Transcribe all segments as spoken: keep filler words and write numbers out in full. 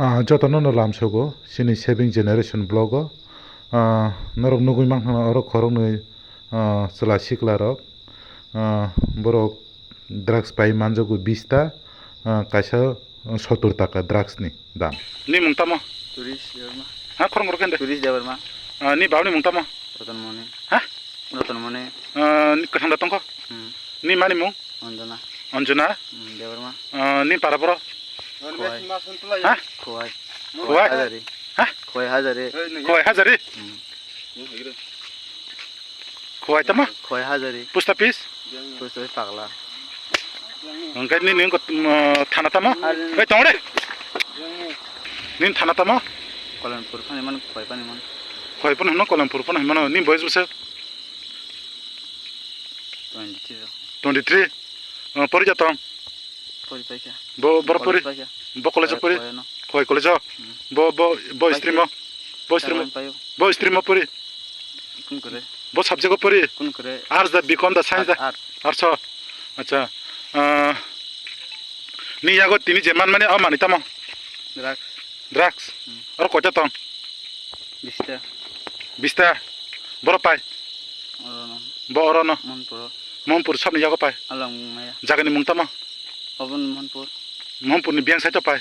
Ah, jotono no lamsogo chini Saving Generation vlog o. Ah, norok nugwi mankha oro khoroknwi, ah, chwla sikla rok, ah, borok drugs pai manjago bista, ah, kaisa sottur taka drugs ni dam. Ni mung tamo? Suresh Debbarma. Ha, khorang rok kende? Suresh Debbarma. Ah, ni bab ni mung tamo? Ratan Moni. Ha? Ratan Moni. Ah, ni kwthang da tongkho? Hmm. Ni mani mung? Anjana. Anjana? Hmm, Debbarma. Ah, ni para boro? Khowai. Ha? Khowai. Khowai? Hazari. Ha? Khowai Hazari. Khowai Hazari? Hmm. Khowai tamo? Khowai Hazari. Post office? Post office Pagla. Hwnkhe nini wngkha, um, thana tamo? Oi, tong de. Nini thana tamo? Kolanpur phani mano, Khowai phani mano. Khowai phano hino, Kolanpur phano hino. Nini boyes bwswk? Twenty three. Twenty three? Uh, pori ja tong? Pori paikha. Bo, boro pori? College paikha. Bo college o pori? Khowai no. Khowai college o? Hmm. Bo, bo, bo stream o? Bo stream o? Paio. Bo stream o pori? Kun kore? Bo subject o pori? Kun kore? Arts da, B Com da, science da? Arts, arts. Arts o? Acha. Ah, ni yago tini je manmani o manwi tamo? Drugs. Drugs? Hmm. Oro koita tong? Bista. Bista? Boro pai? Oro no. Bo oro no? Monpur o. Monpur sabni yago pai? Alang maya. Jagani mung tamo? Oboni Monpur. Monpur ni biyang side o pai?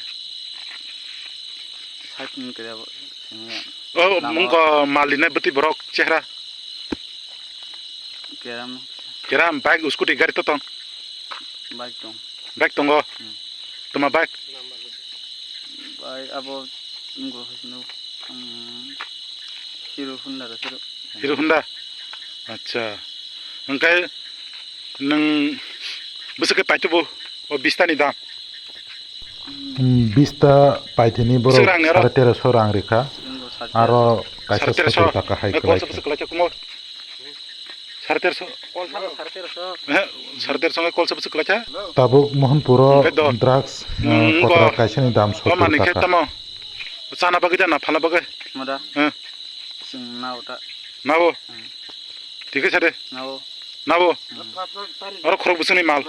Side ni kaya bo, sini ya. O, lama mung ko mal linai bwtwi borok chehra? Keram. Keram, bike, scooty, gari to tong? Bike tong. Bike tongo? Hmm. Toma bike? Bike abo wngkha sino, um, Hero Honda da Hero. Hero Honda? Acha. Hwnkhe nwng bwswk khe paitubu o bista ni dam? Hmm, bista paithini borok sare teroso rang rikha. Aro kaisa sottur taka hai kwlai kha. Sare teroso. Eh, sare teroso khe kolsa bwswk kwlai kha? Tabuk Mohanpuro drugs, eh, kotra kaisani dam sottur taka. Chana bagwi da na phalna bagwi? Moda. Eh. Chwng nao ta. Nao? Hmm. Thik khe sa de. Nao. Nao? Hmm. Oro khorok bwswkni mal.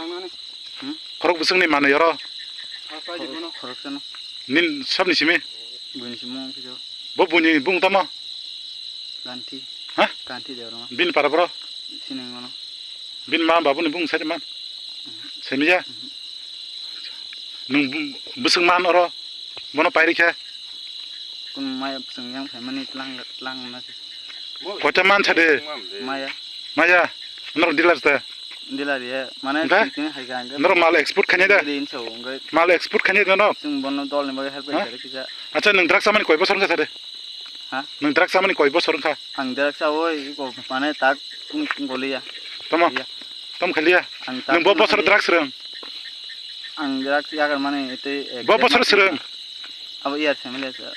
Hmm? Khorok bwswkni manwi oro. Khorok, khorok sano. Nin sabni simi? Buini simi mung kisa. Bo buini bung tamo? Kanti. Ha? Kanti de oro. Bini para boro? Sineng mano. Bini ma babuni bung sa de man? Hmm. Semiya? Hmm. Nwng bwswk man oro? Bono pairi khe? Kun maya bwswk yang phaimani tlang, tlang na se. Koita man sa de? Maya. Maya? Norok dealer ta? Dealer ya. Mane tini hai ka. Norok mal export khainai da? Mal export khainai da norok? Chwng bono dol ni bagwi help khainai kisa. Acha, nwng drugs chamani koi bosor wngkha sa de? Ha? Nwng drugs chamani koi bosor wngkha? Ang drugs chawi ko mane tak goliya. Tamo? Tamo khaliya? Nwng bo bosor drugs rwng? Ang drugs yagar mani tei ek. Bo bosor srwng? Abo year family sa.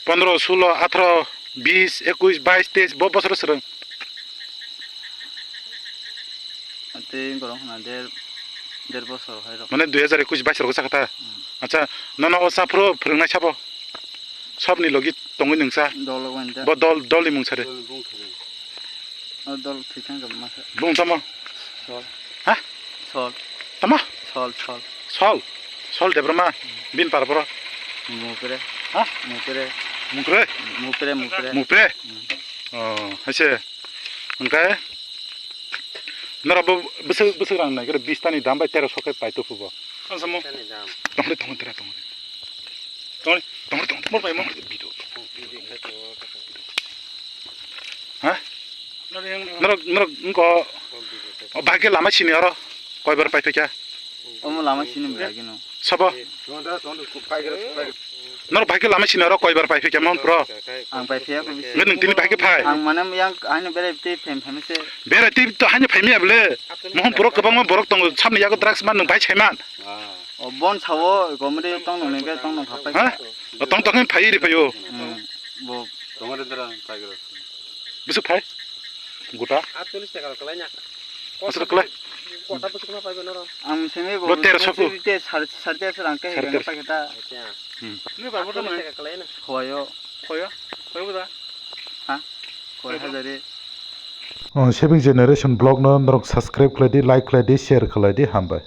Pondro, sulo, atharo, bis, ekush, bais, teis, bo bosor srwng? Tei gorong hwnna der, der bosor hai rok. Mane dui hazar ekush bais rok sakha ta? Hmm. Acha, nono o chaphuru phwrwngnai sabo? Sobni logi tongwi nwngsa. Dol wngkha. Bo dol, dol ni mung sari. O dol thwikha wngkha masa. Bung tamo? Sol. Ha? Sol. Tamo? Sol, sol. Sol. Sol Debbarma. Bin par boro. Mupre. Ha? Mupre. Mukre? Mupre, mupre. Mupre? Hmm. Oh, haise. Hwnkhe norok bo bwswk, bwswk rang nai khe bis tani dam bai tero so khe pai tuphubo. Tongri, tongri, tongri. Tongri, tongri, tongri. Mor pai mo. Video. Ha? Norok, norok wngko. O bahai khe lama sini oro. Koibar pai phaikha? Omo lama sini bahai khe no. Sabo? Norok bahai khe lama sini oro koibar pai phaikha Mohanpuro? Ang pai phaiya ko bisi. Nwng tini bahai khe phai? Ang mane yang haino berai tei phem phem se. Berai tei to haino phaimya bole. Mohanpuro kwbangma borok tongo, sabni yago drugs man nwng bahai saiman. O bon sawo, comedy tong nung nengke tong nung khapai. Ha? O tong tong phai ri phaio. Hmm, bo. Tong re dara phai gro. Bisu phai. Gota. Atcholish taka kalai na. Asal kalai. Kota bisu kuma phai noro. Ang semi bo. Bo tero sopu. Te sar, sar te sar angke. Sar te. Paketa. Hmm. Ni barbo to mane. Taka kalai na. Hoyo. Hoyo. Hoyo da. Ha? Hoyo hazare. Oh, Saving Generation vlog no norok subscribe khlai di, like khlai di, share khlai di, hambai.